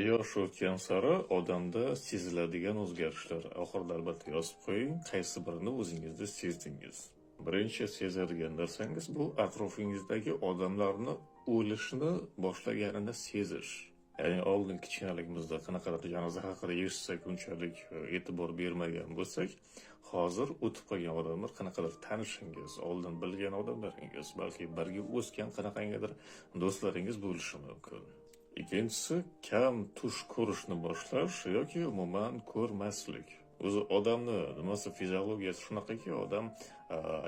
Yosh o'tgan sari odamda seziladigan o'zgarishlar. Oxirida albatta yozib qo'ying, qaysi birini o'zingizda sezdingiz. Birinchi sezadigan narsangiz bu atrofingizdagi odamlarni o'lishni boshlaganini sezish. Ya'ni oldin kichkinaligimizda qanaqadir janoza haqida eshitsak, unchalik e'tibor bermagan bo'lsak, hozir o'tib qolgan odamlar, qanaqadir tanishingiz, oldin bilgan odamlaringiz, balki birga o'sgan qanaqangidir do'stlaringiz bo'lishi mumkin. Ikkinchisi, kam tush ko'rishni boshlash yoki umuman ko'rmaslik. O'zi odamni nimasi, fiziologiyasi shunaqaki, odam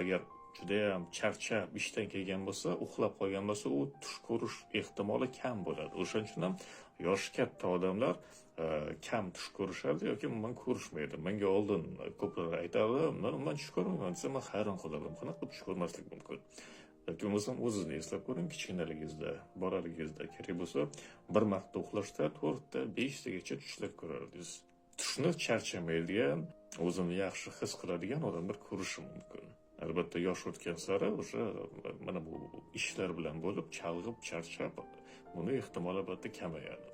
agar judayam charchab ishdan kelgan bo'lsa, uxlab qolgan bo'lsa, u tush ko'rish ehtimoli kam bo'ladi. O'shaning uchun ham yoshi katta odamlar kam tush ko'rishadi yoki umuman ko'rishmaydi. Menga oldin ko'plar aytadi, "Men umuman tush ko'rmayman" desa, men hayron qolardim. Qanaqa qilib tush ko'rmaslik mumkin? Yoki bo'lmasam o'zizni eslab ko'ring, kichkinaligingizda, bolaligingizda kerak bo'lsa, bir marta uxlashda to'rtta, beshtagacha tushlar ko'rardingiz. Tushni charchamaydigan, o'zini yaxshi his qiladigan odamlar ko'rishi mumkin. Albatta, yosh o'tgan sari o'sha mana bu ishlar bilan bo'lib, chalg'ib, charchab, buni ehtimoli albatta kamayadi.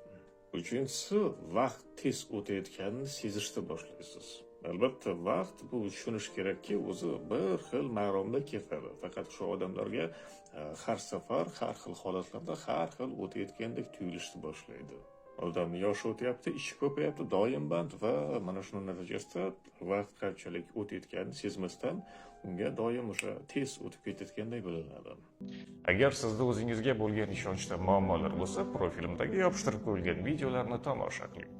Uchinchisi, vaqt tez o'tayotganini sezishni boshlaysiz. Albatta, vaqt bu tushunish kerakki, o'zi bir xil maromda ketadi. Faqat shu odamlarga har safar har xil holatlarda har xil o'tayotgandek tuyulishni boshlaydi. Odam yoshi o'tyapti, ishi ko'payapti, doim band va mana shuni natijasida vaqt qanchalik o'tayotganini sezmasdan unga doim o'sha tez o'tib ketayotgandek bilinadi. Agar sizda o'zingizga bo'lgan ishonchda muammolar bo'lsa, profilimdagi yopishtirib qo'yilgan videolarni tomosha qiling.